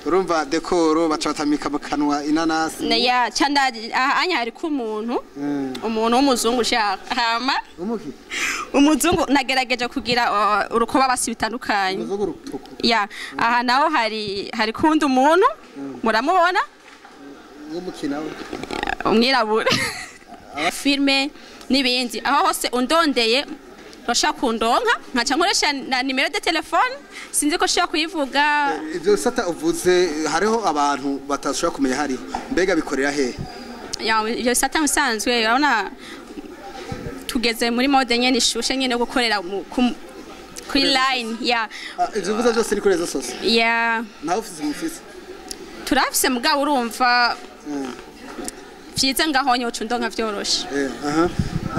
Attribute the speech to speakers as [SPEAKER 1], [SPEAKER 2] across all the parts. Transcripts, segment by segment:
[SPEAKER 1] Urumva décor baca batamika mu kanwa inanasi.
[SPEAKER 2] Ya canda anya hariko umuntu, umuntu w'umuzungu ushaka hama
[SPEAKER 1] umuki
[SPEAKER 2] umuzungu nagerageje kugira urukoba basi bitandukanye.
[SPEAKER 1] Umuzungu rutuku.
[SPEAKER 2] Ya, aha naho hari kundi umuntu, muramubona?
[SPEAKER 1] W'umukina we.
[SPEAKER 2] Umwirabura, filme n'ibindi, aho hose undondeye urashaka kundonka, nkaca nkoresha na numéro de téléphone, sinzi ko nshobora kuyivuga.
[SPEAKER 1] Ivyo bisata uvuze hariho abantu batashobora kumenya hariho, mbega bikorera hehe?
[SPEAKER 2] Ya, ibyo bisata musanzwe urabona tugeze muri mode nyene ishushe nyene yo gukorera kuri line ya.
[SPEAKER 1] Ah, ivyo uvuze byose ni kuri réseaux sociaux?
[SPEAKER 2] Ya.
[SPEAKER 1] Ntawe ufise mufise?
[SPEAKER 2] Turafise, mugabo urumva vyiza ngaho nyoca undonka vyoroshe.
[SPEAKER 1] Eh, aha,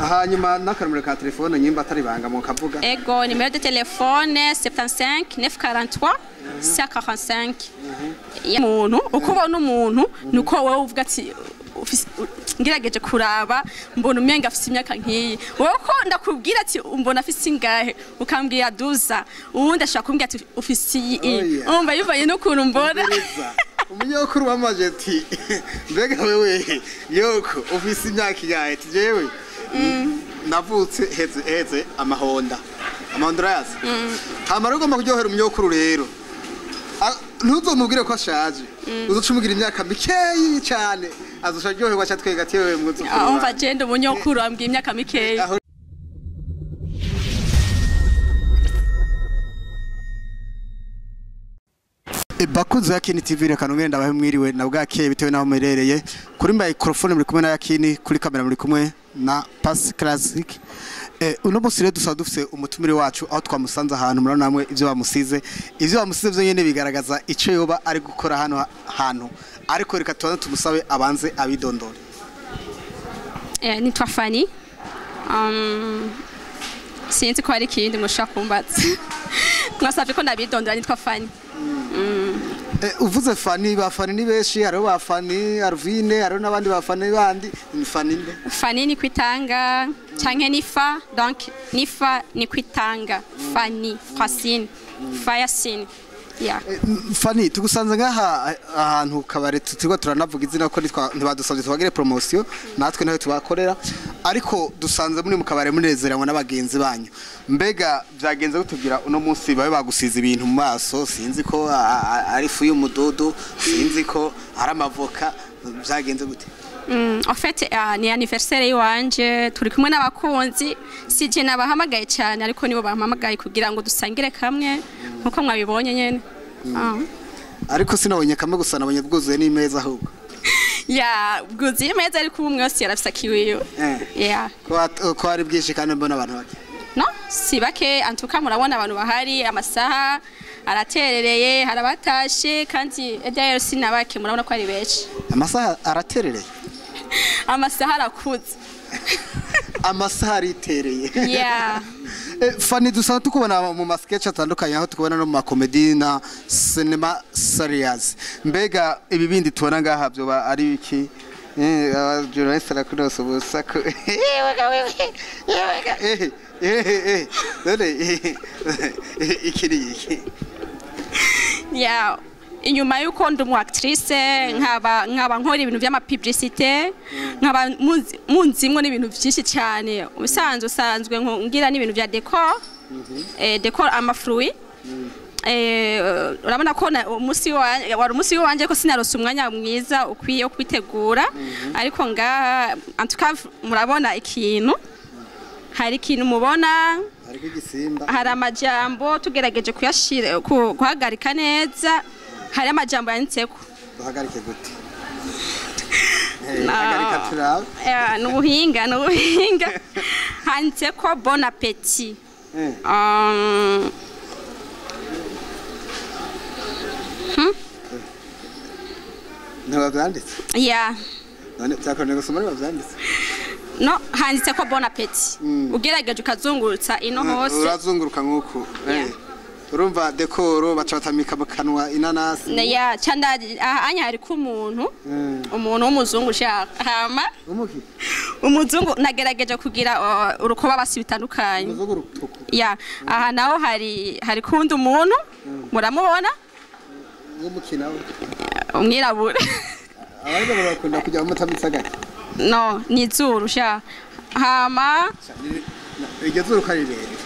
[SPEAKER 1] hanyuma n'akarumiro ka telefone nyimba atari banga mu kavuga.
[SPEAKER 2] Ego, numéro de téléphone 75 943 145. Ya, umuntu uko ubona umuntu nuko wowe uvuga ati ngerageje kuraba mbona umenga afise imyaka nk'iyi, wowe ko ndakubwira ati mbona afise ingahe, ukambwira duza, uwundi ashobora kumbwira ati ufise iyi.
[SPEAKER 1] Oh, yeah.
[SPEAKER 2] Umva bivanye n'ukuntu mbona.
[SPEAKER 1] Umviriza, umunyokuru wamaje ati mbega wewe yoko ufise imyaka ingahe? Ati jewe navutse heze heze amahonda, amahonda urayazi. Hama rero ugomba kuryohera umunyokuru rero, ntuzomubwire ko ashaje, uzoca umugira imyaka mikeyi cyane, azoca aryoherwa ca twega ati wewe mwuzukuru
[SPEAKER 2] Ah, umva
[SPEAKER 1] wanje.
[SPEAKER 2] jenda umunyokuru ambwiye imyaka mikeyi.
[SPEAKER 1] Aho bakunzi ya Kini TV, reka nongere ndabahe mwiriwe na bwakeye bitewe naho muherereye. Kuri microphone muri kumwe na Yakini, kuri kamera muri kumwe na Pass Classic. Uno munsi rero dusaba dufise umutumire wacu aho twamusanze ahantu, murabona namwe ivyo bamusize. Ivyo bamusize vyo nyene bigaragaza ico yoba ari gukora hano hantu, ariko reka tubanze tumusabe abanze abidondore.
[SPEAKER 2] Nitwa Fanny. Sinzi ko hari ikindi mushobora kumbaza. Mwasavye ko ndabidondora, nitwa Fanny.
[SPEAKER 1] Uvuze Fanny, ba Fanny ni benshi, hariho ba Fanny Arvine, hariho n'abandi ba Fanny bandi. Ni Fanny nde?
[SPEAKER 2] Fanny ni kwitanga canke ni fa, donc ni fa ni kwitanga, Fanny Francine Fayasine. Yeah.
[SPEAKER 1] Fanny, tugusanze ngaha ahantu kabare, turiko turanavuga izina ko ntibadusabye tubagire promotion, natwe nawe tubakorera, ariko dusanze muri mu kabare munezeranywe n'abagenzi banyu. Mbega byagenze gutubwira uno munsi babe bagusize ibintu mu maso, sinzi ko ari ifu y'umududu, sinzi ko ari amavoka, byagenze gute?
[SPEAKER 2] En fait, ni anniversaire yiwanje, turi kumwe n'abakunzi, sije nabahamagaye cyane ariko nibo bampamagaye kugira ngo dusangire kamwe nkuko mwabibonye nyene. Ah.
[SPEAKER 1] Ariko sinabonye kamwe gusa, nabonye bwuzuye n'imeza ahubwo.
[SPEAKER 2] Ya, bwuzuye imeza ariko umwe wese yarafise akiwiwe. Yeah.
[SPEAKER 1] Ko ari bwinshi kandi mbona abantu bake.
[SPEAKER 2] No, si bake, en tout cas murabona abantu bahari, amasaha araterereye, hari abatashe kandi d'ailleurs sinabake, murabona ko ari benshi.
[SPEAKER 1] Amasaha araterereye?
[SPEAKER 2] Amasaha arakuze.
[SPEAKER 1] Amasaha aritereye.
[SPEAKER 2] Yeah.
[SPEAKER 1] Fanny, dusanzwe tukubona mu ma sketch atandukanye, aho tukubona no mu ma comédie na cinema series. Mbega ibi bindi tubona ngaha byoba ari biki? Journaliste arakunosa ubusaku. None iki ni iki?
[SPEAKER 2] Yeah. Inyuma yuko ndi umu actrice, nkaba nkora ibintu by'ama publicité, nkaba munzimwo n'ibintu byinshi cyane, ubusanzwe usanzwe ngira n'ibintu bya décor, décor ama fruits. Urabona ko umunsi wari umunsi wanje ko sinarose umwanya mwiza ukwiye wo kwitegura, ariko ngaha en tout cas murabona ikintu, hari ikintu mubona.
[SPEAKER 1] Hariko igisimba.
[SPEAKER 2] Hari amajambo tugerageje kuyashira guhagarika neza, hari amajambo yanditseko.
[SPEAKER 1] Duhagarike gute? Hagarika turabe.
[SPEAKER 2] N'ubuhinga, n'ubuhinga, handitseko bon appétit.
[SPEAKER 1] Ntibavyanditse?
[SPEAKER 2] Yeah.
[SPEAKER 1] None vyakoranye gusoma, ntibavyanditse?
[SPEAKER 2] No, handitseko bon appétit, ugerageje ukazungurutsa ino hose.
[SPEAKER 1] Urazunguruka nk'uku.
[SPEAKER 2] Yeah.
[SPEAKER 1] Urumva décor baca batamika mu kanwa inanasi.
[SPEAKER 2] Ya, canda anya hariko umuntu, umuntu w'umuzungu ushaka hama
[SPEAKER 1] umuki
[SPEAKER 2] umuzungu nagerageje kugira urukoba basi bitandukanye.
[SPEAKER 1] Umuzungu rutuku.
[SPEAKER 2] Ya, aha naho hari kundi umuntu, muramubona?
[SPEAKER 1] W'umukina we?
[SPEAKER 2] Umwirabura.
[SPEAKER 1] Abirabura bakunda kujya mu mutamitsa gake.
[SPEAKER 2] No, ni izuru sha. Hama
[SPEAKER 1] Iryo zuru ko ari rirerire.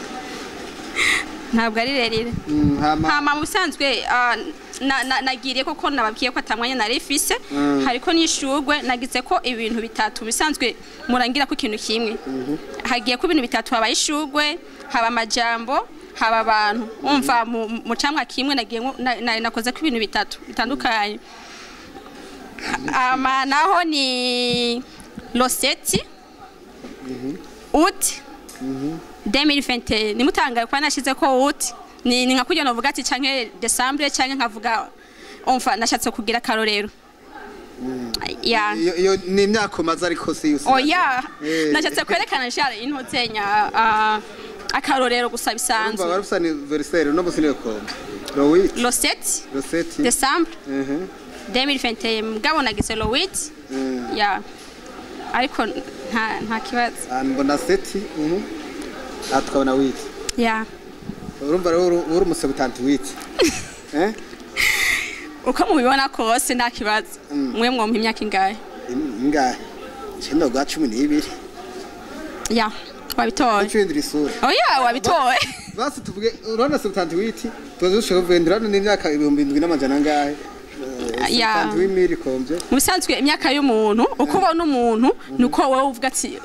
[SPEAKER 2] Ntabwo ari rirerire.
[SPEAKER 1] Hama
[SPEAKER 2] Hama mu bisanzwe nagiriye koko nababwiye ko atamwanya nari mfise. Hariko n'ishurwe, nagize ko ibintu bitatu. Bisanzwe murangira ko ikintu kimwe hagiye ko ibintu bitatu: haba ishurwe, haba amajambo, haba abantu. Umva, mu camwa kimwe nagiye nakoze ko ibintu bitatu bitandukanye. Ama naho ni le 7 août 2021. Nimutangaye kuba nashize ko août, ni nka kurya novuga ati canke décembre, canke nkavuga, umva, nashatse kugira akarorero ya.
[SPEAKER 1] Iyo ni imyaka umaze, ariko si yose.
[SPEAKER 2] Oya. Nashatse kwerekana nshara intuzenya akarorero gusa
[SPEAKER 1] Urumva
[SPEAKER 2] bisanzwe.
[SPEAKER 1] Wari ufise anniversaire uno musi, niyo kombe le 8.
[SPEAKER 2] Le 7
[SPEAKER 1] Le 7
[SPEAKER 2] décembre 2021, mugabo nagize le 8. Ya, ariko nta kibazo.
[SPEAKER 1] Ah, mbona 7, aha tukabona 8.
[SPEAKER 2] Ya.
[SPEAKER 1] Urumva rero uri umuseptante-huit, eh?
[SPEAKER 2] Uko mubibona kose nta kibazo. Mwe mwompa imyaka ingahe?
[SPEAKER 1] Ingahe? Cenda gwa 12.
[SPEAKER 2] Ya, wabitoye.
[SPEAKER 1] Ucindira isura.
[SPEAKER 2] Oya, wabitoye.
[SPEAKER 1] Basi tuvuge, urabona septante-huit, tubaze dushaka kuvuga, urabona ni imyaka 7000 angahe.
[SPEAKER 2] Ya.
[SPEAKER 1] 78 000 komvye.
[SPEAKER 2] Mu bisanzwe imyaka y'umuntu, uko ubona umuntu nuko wowe uvuga ati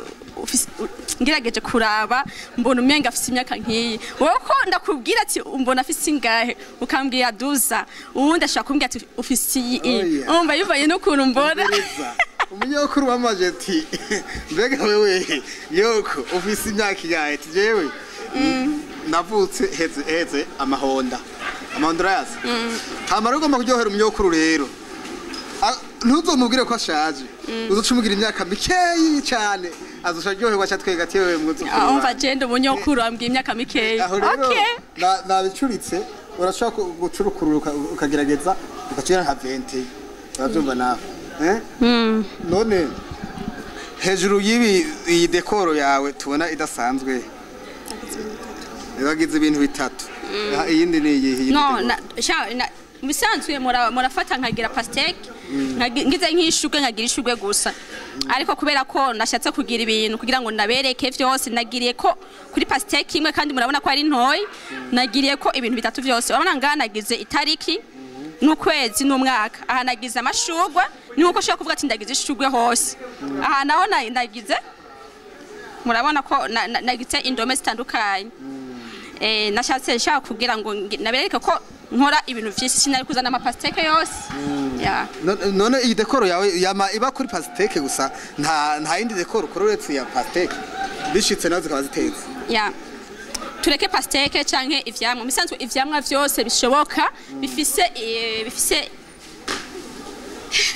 [SPEAKER 2] ngerageje kuraba mbona umenga afise imyaka nk'iyi. Wowe ko ndakubwira ati mbona afise ingahe, ukambwira duza, uwundi ashobora kumbwira ati ufise iyi.
[SPEAKER 1] Oya.
[SPEAKER 2] Umva, bivanye n'ukuntu mbona.
[SPEAKER 1] Umviriza. Umunyokuru wamaje ati: "Mbega wewe yoko ufise imyaka ingahe?" Ati: "Jewe navutse heze heze amahonda." Amahonda urayazi? Hama rero ugomba kuryohera umunyokuru rero. Ntuzomubwire ko ashaje, uzoca umugira imyaka mikeyi cane, azoca aryoherwa, aca atwenga ati: "Wewe mwuzukuru
[SPEAKER 2] Ah, umva,
[SPEAKER 1] wanje."
[SPEAKER 2] jenda umunyokuru ambwiye imyaka mikeya.
[SPEAKER 1] Aho rero
[SPEAKER 2] Okay.
[SPEAKER 1] nabicuritse, urashobora gucurukuruka ukagerageza ugaca nka 20, urabyumva nawe, eh? None hejuru y'ibi, iyi décor yawe tubona idasanzwe, wagize ibintu bitatu. Ah, iyindi ni iyihe, iyindi
[SPEAKER 2] No.
[SPEAKER 1] décor?
[SPEAKER 2] Na sha na mu bisanzwe murafata nkagira pastèque, ngize nk'ishurwe, nkagira ishurwe gusa, ariko kubera ko nashatse kugira ibintu kugira ngo ndabereke vyose, nagiriye ko kuri pastèque imwe, kandi murabona ko ari ntoyi, nagiriye ko ibintu bitatu vyose. Urabona ngaha nagize itariki n'ukwezi n'umwaka, aha nagize amashurwe, ni nkuko ushobora kuvuga ati ndagize ishurwe hose. Aha naho nagize, murabona ko nagize indome zitandukanye. Nashatse nshaka kugira ngo nabereke ko nkora ibintu vyinshi, sinari kuzana amapastèque yose ya.
[SPEAKER 1] None iyi décor yawe yama iba kuri pastèque gusa, nta yindi décor ukora uretse iya pastèque, bishitse nazo zikaba zitetse?
[SPEAKER 2] Ya, tureke pastèque canke ivyamwa. Misanzwe ivyamwa vyose bishoboka bifise bifise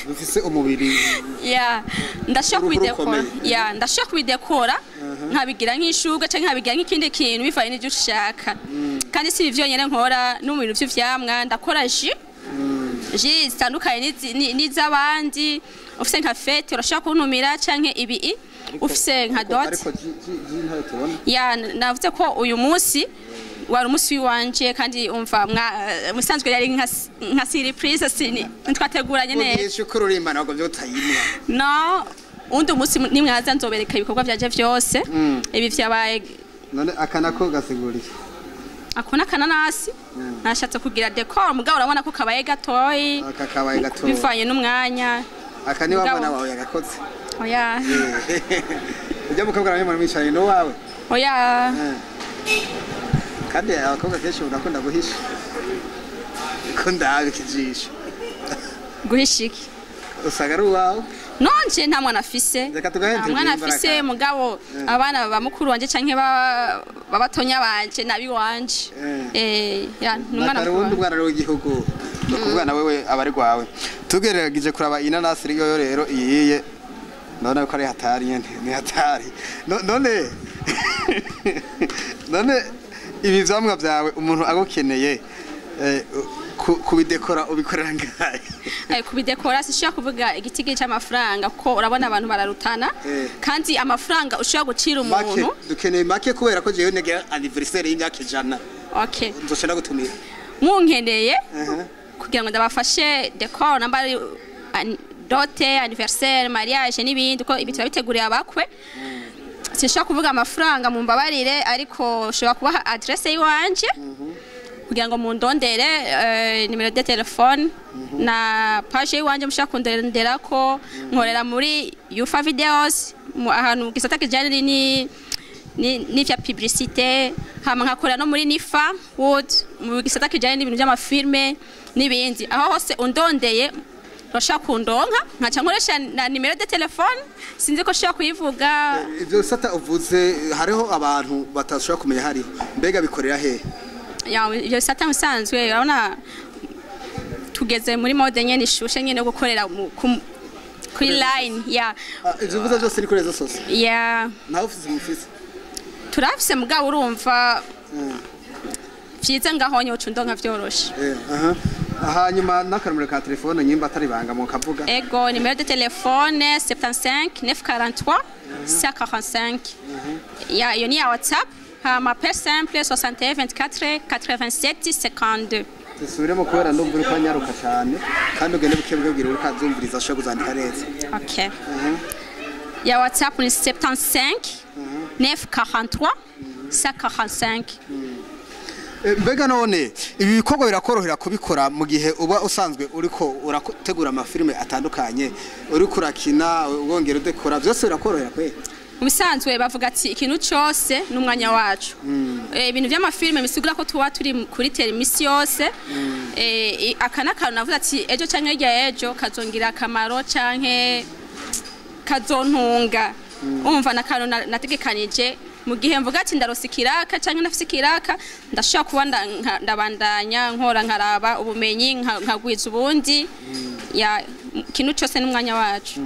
[SPEAKER 1] Bifise umubiri.
[SPEAKER 2] Ya, ndashobora
[SPEAKER 1] Uruhu
[SPEAKER 2] kubidekora.
[SPEAKER 1] rukomeye.
[SPEAKER 2] Ya, ndashobora kubidekora nkabigira nk'ishurwe canke nkabigira nk'ikindi kintu bivanye n'ivyo ushaka. Kandi si ivyo nyene nkora, no mu bintu vy'ivyamwa ndakora jus zitandukanye n'iz'abandi. Ufise nka fête urashobora kuntumira, canke ibi ufise nka dot.
[SPEAKER 1] Ariko jus ntayo tubona.
[SPEAKER 2] Ya, navuze ko uyu munsi wari umunsi w'iwanje, kandi umva musanzwe yari nka surprise, sini twateguranye neza.
[SPEAKER 1] Ugisha uko uririmba ntabwo byo utayimwa.
[SPEAKER 2] No undi munsi nimwaza nzobereka ibikorwa vyanje vyose. Ibi vyabaye.
[SPEAKER 1] None aka nako gasiguriye?
[SPEAKER 2] Ako n'akananasi, nashatse kugira décor, mugabo urabona ko kabaye gatoyi.
[SPEAKER 1] Aka kabaye gatoyi.
[SPEAKER 2] Bivanye n'umwanya.
[SPEAKER 1] Aka ni wa
[SPEAKER 2] Mugabo-
[SPEAKER 1] mwana wawe yagakoze?
[SPEAKER 2] Oya.
[SPEAKER 1] Ujya mukobwa nawe mwicaranye no wawe?
[SPEAKER 2] Oya.
[SPEAKER 1] Kandi abakobwa kenshi barakunda guhisha, ko ndabe ikijisho.
[SPEAKER 2] Guhisha iki?
[SPEAKER 1] Usanga ari uwawe.
[SPEAKER 2] Nonje nta mwana afise.
[SPEAKER 1] Reka tugahe
[SPEAKER 2] Nta mwana
[SPEAKER 1] interview.
[SPEAKER 2] afise.
[SPEAKER 1] Imbaraga.
[SPEAKER 2] Mugabo abana ba mukuru wanje canke ba batonya banje nabi wanje. Ya, ni umwana
[SPEAKER 1] Nakari
[SPEAKER 2] mukuru
[SPEAKER 1] uwundi
[SPEAKER 2] wanje.
[SPEAKER 1] Umwana w'igihugu, ni ukuvuga na wewe aba ari rwawe. Tugerageje kuraba inanasi yoyo rero iyiye, ndabona ko ari hatari nyene, ni hatari. None ibi vyamwa vyawe, umuntu agukeneye kubidekora ubikorera ngahe?
[SPEAKER 2] Kubidekora sishobora kuvuga igitigi c'amafaranga, kuko urabona abantu bararutana. Kandi amafaranga ushobora gucira
[SPEAKER 1] Make.
[SPEAKER 2] umuntu.
[SPEAKER 1] Dukeneye make, kubera ko jewe negera anniversaire y'imyaka 100.
[SPEAKER 2] Okay.
[SPEAKER 1] Nzoca ndagutumira.
[SPEAKER 2] Munkeneye. Kugira ngo ndabafashe décor namba ari dot, anniversaire, mariage n'ibindi, ko ibi turabiteguriye abakwe. Sinshobora kuvuga amafaranga, mumbabarire, ariko ushobora kubaha adresse y'iwanje kugira ngo mundondere, numéro de téléphone na page y'iwanje mushobora kundonderako. Nkorera muri Yufa Videos ahantu mu gisata kijanye ni n'ivya publicité, hama nkakorera no muri Nifa Wood mu gisata kijanye n'ibintu by'amafilme n'ibindi. Aho hose undondeye urashobora kundonka, nkaca nkoresha na numéro de téléphone. Sinzi ko nshobora kuyivuga.
[SPEAKER 1] Ibyo bisata uvuze hariho abantu batashobora kumenya hariho, mbega bikorera hehe?
[SPEAKER 2] Ya, ibyo bisata musanzwe urabona tugeze muri mode nyene ishushe nyene yo gukorera kuri line ya.
[SPEAKER 1] Ah, ivyo uvuze byose ni kuri réseaux sociaux?
[SPEAKER 2] Ya.
[SPEAKER 1] Ntawe ufise mufise?
[SPEAKER 2] Turafise, mugabo urumva vyiza ngaho nyoca undonka vyoroshe.
[SPEAKER 1] Aha. Hanyuma n'akarumiro ka telefone, nyimba atari ibanga mu kavuga.
[SPEAKER 2] Ego, numéro de téléphone 75 943 145. Ya, iyo ni ya WhatsApp. Hama appel simple 61 24 87 52.
[SPEAKER 1] Dusubiremo kubera ndumva uriko anyaruka cyane, kandi ugende buke buke kugira uriko azumviriza ashobora kuzandika neza.
[SPEAKER 2] Ok. Ya WhatsApp ni 75 943 145.
[SPEAKER 1] Mbega none ibi bikorwa birakorohera kubikora mu gihe uba usanzwe uriko urategura amafilime atandukanye, uriko urakina, wongera udekora, byose birakorohera kwe?
[SPEAKER 2] Mu bisanzwe bavuga ati ikintu cyose n'umwanya wacu. Ibintu by'amafilime bisigura ko tuba turi kuri tele imisi yose. Aka n'akantu navuze ati ejo canke hirya y'ejo kazongira akamaro canke kazontunga. Umva, n'akantu nategekanije mu gihe mvuga ati ndaronse ikiraka canke nafise ikiraka, ndashobora kuba ndabandanya nkora, nkaraba ubumenyi, nkagwiza ubundi. Ya, ikintu cyose n'umwanya wacu.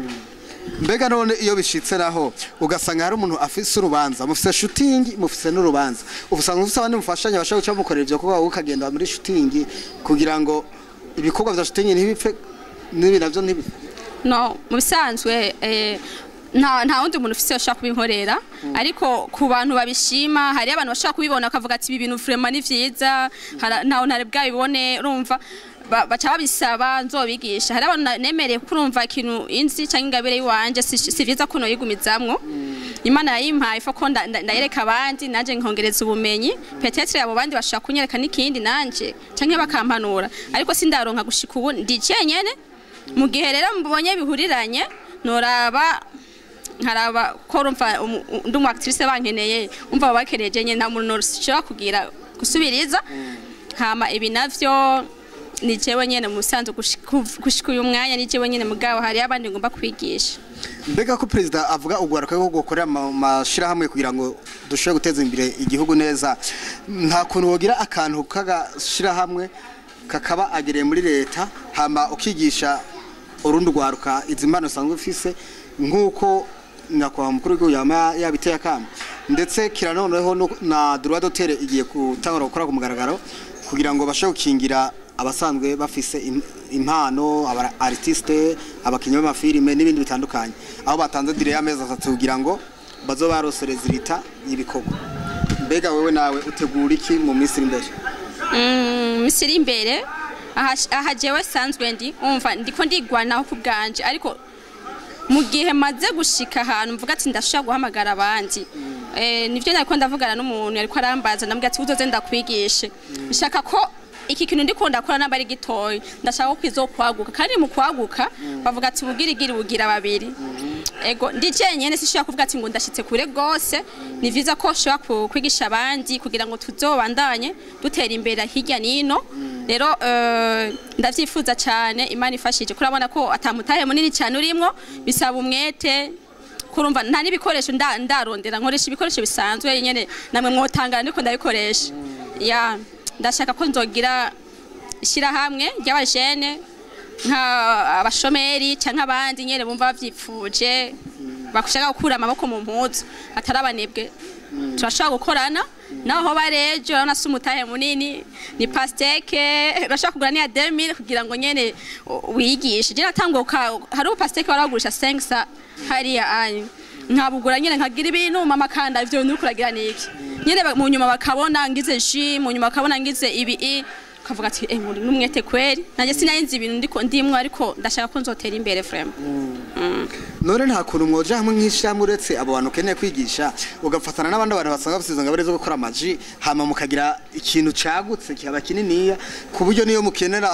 [SPEAKER 1] Mbega none iyo bishitse naho ugasanga hari umuntu afise urubanza, mufise shooting, mufise n'urubanza, usanga ufise abandi mufashanya bashaka guca mukorera ivyo kuba wowe ukagenda muri shooting kugira ngo ibikorwa vya shooting ntibipfe, n'ibi navyo ntibipfe?
[SPEAKER 2] No, mu bisanzwe nta wundi muntu ufise ushobora kubinkorera, ariko ku bantu babishima, hari abantu bashobora kubibona bakavuga ati ibi bintu vraiment ni vyiza, ntaho ntari bwabibone. Urumva baca babisaba nzobigisha. Hari abantu nemereye kuko urumva ikintu inzi canke ingabire yiwanje si vyiza ko noyigumizamwo. Imana yayimpaye ko ndayereka abandi, nanje nkongereza ubumenyi. Peut-être abo bandi bashobora kunyereka n'ikindi nanje canke bakampanura, ariko sindaronka gushika ubu, ndi jenyene. Mu gihe rero mbonye bihuriranye, noraba nkaraba ko urumva ndi umu actrice bankeneye, umva bakeneye jenyene, nta muntu noshobora kugira gusubiriza. Hama ibi navyo ni jewe nyene mu musanzu gushika uyu mwanya ni jewe nyene, mugabo hari abandi ngomba kwigisha.
[SPEAKER 1] Mbega ko perezida avuga ugwaruka ko gukorera mu mashirahamwe kugira ngo dushobore guteza imbere igihugu neza, nta kuntu wogira akantu k'agashirahamwe kakaba agereye muri leta, hama ukigisha urundi rwaruka izi mpano usanzwe ufise, nk'uko nyakubahwa mukuru w'igihugu yama yabiteye akamo, ndetse kiranoneho na droit d'auteur igiye gutangura gukora ku mugaragaro kugira ngo bashe gukingira abasanzwe bafise impano, aba artiste, abakinyi b'amafilime n'ibindi bitandukanye, aho batanze délai y'amezi 3 kugira ngo bazo barose résultat y'ibikorwa? Mbega wewe nawe utegura iki mu minsi iri imbere?
[SPEAKER 2] Minsi iri imbere, aha jewe sanzwe ndi, umva, ndiko ndigwanaho ku bwanje, ariko mu gihe maze gushika ahantu mvuga ati ndashobora guhamagara abandi, nivyo nariko ndavugana n'umuntu yariko arambaza, ndamubwira ati uzoze ndakwigishe. Nshaka ko iki kintu ndiko ndakora namba ari gitoyi, ndashaka ko kizokwaguka, kandi mu kwaguka bavuga ati ubugirigiri bugira babiri. Ego, ndi jenyene sishobora kuvuga ati ngo ndashitse kure gose. Ni vyiza ko nshobora kwigisha abandi kugira ngo tuzobandanye dutera imbere hirya nino. Rero ndavyifuza cyane, Imana ifashije, kurabona ko atamutahe munini cyane urimwo, bisaba umwete. Kurumva nta n'ibikoresho ndarondera, nkoresha ibikoresho bisanzwe nyene, namwe mwotangara ndiko ndabikoresha. Ya, ndashaka ko nzogira ishyirahamwe ry'abajene nka abashomeri canke abandi nyene bumva bavyipfuje, bakushaka gukura amaboko mu mpuzu, atari abanebwe, turashobora gukorana. Naho barejo urabona si umutahe munini, ni pastèque urashobora kugura niya 2000 kugira ngo nyene wigishe. Je natanguka hari ubu pastèque baragurisha 500 hariya anyu, nkabugura nyene nkagira ibintu mama kanda ivyo bintu uriko uragira niki nyene, mu nyuma bakabona ngize ji, mu nyuma bakabona ngize ibi. Ukavuga ati eh, muri n'umwete kweri, nanjye sinari ibintu ndiko ndimwo, ariko ndashaka ko nzotera imbere vraiment.
[SPEAKER 1] None nta kuntu mwoja hamwe nk'ishyirahamwe, uretse abo bantu ukeneye kwigisha, ugafatana n'abandi bantu basanga bafite izo ngabire zo gukora amaji, hama mukagira ikintu cagutse kikaba kininiya, ku buryo niyo mukenera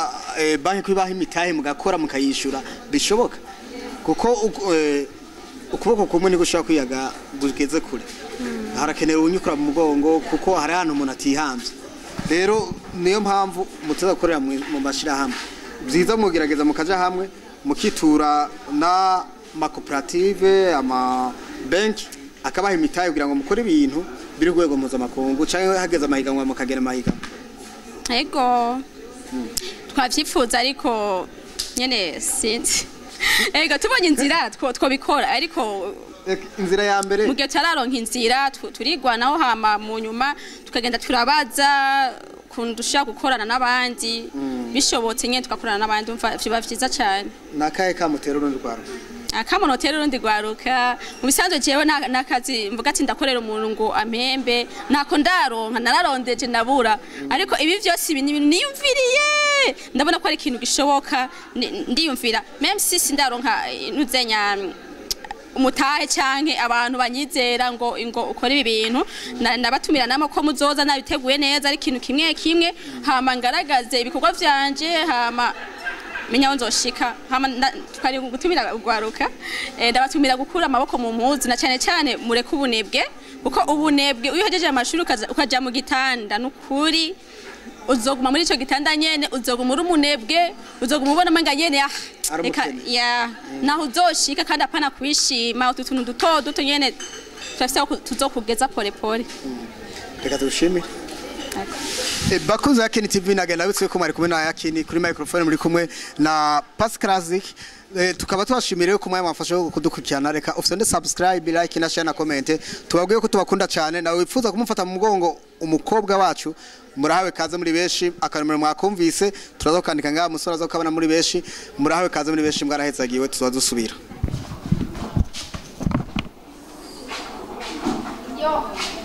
[SPEAKER 1] banki kwibaha imitahe, mugakora mukayishura, bishoboka? Kuko ukuboko kumwe niko ushobora kwiyaga gugeze kure, harakenewe unyukura mu mugongo, kuko hari ahantu umuntu atihambye. Rero niyo mpamvu muteza gukorera mu mashyirahamwe. Byiza mugerageza mukaja hamwe, mukitura na makoperative, ama banki akabaha imitahe kugira ngo mukore ibintu biri ku rwego mpuzamakungu, cyangwa hageze amahiganwa mukagera amahiganwa.
[SPEAKER 2] Ego, twavyifuza, ariko nyene sinzi. Ego, tubonye inzira twobikora, ariko
[SPEAKER 1] Inzira ya mbere
[SPEAKER 2] mu gihe turaronka inzira, turigwanaho, hama mu nyuma tukagenda turabaza ukuntu dushobora gukorana n'abandi. Bishobotse nyene tugakorana n'abandi, umva biba vyiza cane.
[SPEAKER 1] Ni akahe kamutera urundi rwaruka?
[SPEAKER 2] Akamunotera urundi rwaruka, mu bisanzwe jewe nakazi mvuga ati ndakorera umuntu ngo ampembe, ntako ndaronka, nararondeje ndabura. Ariko ibi vyose, ibi ni ibintu niyumviriye, ndabona ko ari ikintu gishoboka. Ndiyumvira même si sindaronka ntuzenya umutahe canke abantu banyizera ngo ukore ibi bintu, nabatumira namwe ko muzoza nabiteguye neza, ari ikintu kimwe kimwe, hama ngaragaze ibikorwa vyanje, hama menya aho nzoshika. Hama twari gutumira ugwaruka, ndabatumira gukura amaboko mu mpuzu, na cyane cyane mureke ubunebwe, kuko ubunebwe, iyo uhejeje amashuri ukaja mu gitanda, nukuri uzoguma muri ico gitanda nyene, uzoguma uri umunebwe, uzoguma ubona umenga nyene ah,
[SPEAKER 1] Ari
[SPEAKER 2] reka
[SPEAKER 1] umukene.
[SPEAKER 2] Ya, naho uzoshika. Kandi apana kwishima utu tuntu duto duto nyene, turafise aho tuzokugeza pole pole.
[SPEAKER 1] Reka tugushimire. Bakunzi ya Yakini TV, nagenda bitse ko mwari kumwe na Yakini kuri microphone, muri kumwe na Pass Classic. Tukaba tubashimiriye ko mwaya mwafashe kudukurikirana. Reka ufite subscribe, like na share na comment. Tubabwiye ko tubakunda cyane. Nawe wifuza kumufata mu mugongo umukobwa wacu, murahawe kaze muri benshi. Akanumero mwakumvise, turaza kukandika ngaha, musore aza kukabona muri benshi. Murahawe kaze muri benshi, mwarahezagiwe, tuzoza dusubira.
[SPEAKER 2] Yo.